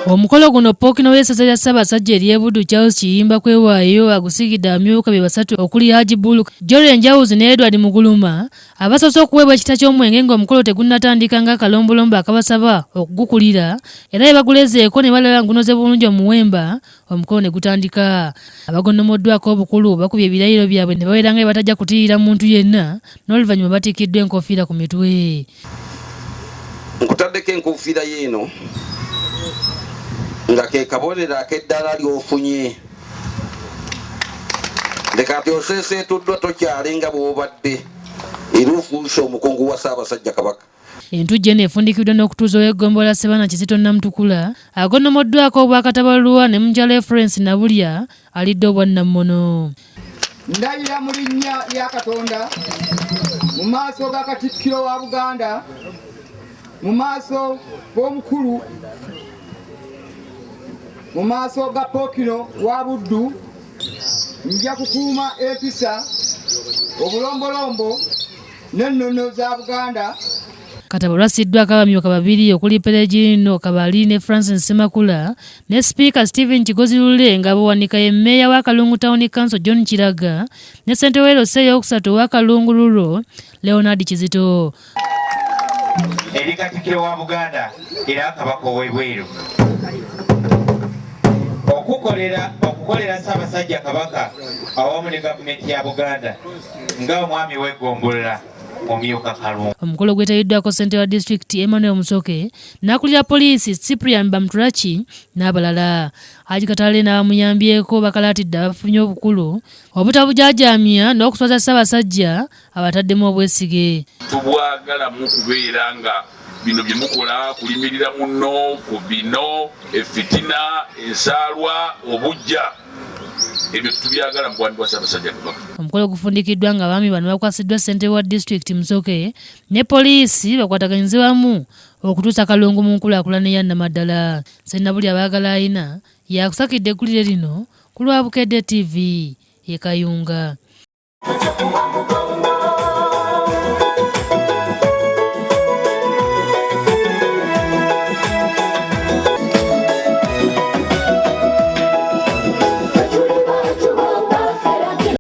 Omukolo guno Ppookino w'essaza lya Ssaabasajja ery'e Buddu Charles Kiyimba Kwewaayo agusiigidde abamyuka be basatu okuli Haji Bulu, Jolly Njawuzi ne Edward Muguluma abasoose okuweebwa ekita ky'omwenge ng'omukolo tegunnatandika ng'akalombolombo akabasaba okugukulira era be bagulezeeko ne balaba nga gunoze bulungi omuwemba omukolo ne gutandika. Abagonnomoddwako obukulu bakubye ebirayiro byabwe ne bawera nga bwe batajja kutiirira muntu yenna n'oluvannyuma batikkiddwa enkofiira ku mitwe. Nkutaddeko enkofiira yeeno nga ke kabonero ak'eddaala ly'ofunye. Leka nti oseeseetuddwa tokyali nga bw'obadde era ofuuse omukungu wa Ssaabasajja Kabaka. Entujjo eno efundikiddwa n'okutuuza ow'eggombolola Ssebaana Kizito Namutukula agonnomoddwako obwakatabalwa ne mukyala we Florence Nabulya alidde obwannammono. Ndayira mu linnya lya Katonda mu maaso ga Katikkiro wa Buganda, mu maaso g'omukulu, mu maaso ga Ppookino wa Buddu, nja kukuuma empisa, obulombolombo n'ennono za Buganda. Katabo lwassiddwako abamyuka babiri okuli Peregino Kabali ne Francis Ssemakula ne sipiika Stephen Kigozi Lule nga Buwanika ye mmeeya wa Kalungu Town Council John Kiraga ne ssentebe w'e LC eyookusatu owa Kalungu Rural Leonard Kizito. Eri Katikkiro wa Buganda era Kabaka ow'ebweru okukolera okukolera Ssaabasajja Kabaka awamu ne gavumenti ya Buganda nga omwami w'eggombolola Mumyuka Kalungu. Omukolo gwetabiddwako ssentebe wa disitulikiti Emmanuel Musoke n'akulira poliisi Cyprian Bamuturaki n'abalala. Haji Katale n'abamuyambyeko bakalaatidde abafunye obukulu obutabujaajaamya n'okuswaza Ssaabasajja abataddemu obwesige. Tubwagalamu kubeera nga bino bye mukola kulimirira munno ku bino effitina ensaalwa obujja ebyo tubyagala mu bwami bwa Ssaabasajja Kabaka. Omukolo gufundikiddwa nga abaami bano bakwasiddwa ssentebe wa disitulikiti Musoke ne poliisi bakwataganyize wamu okutuusa Kalungu mu nkulaakulana eya nnamaddala. Ssennabulya Baagalaayina y'akusakidde eggulire lino ku lwa Bukedde TV e Kayunga.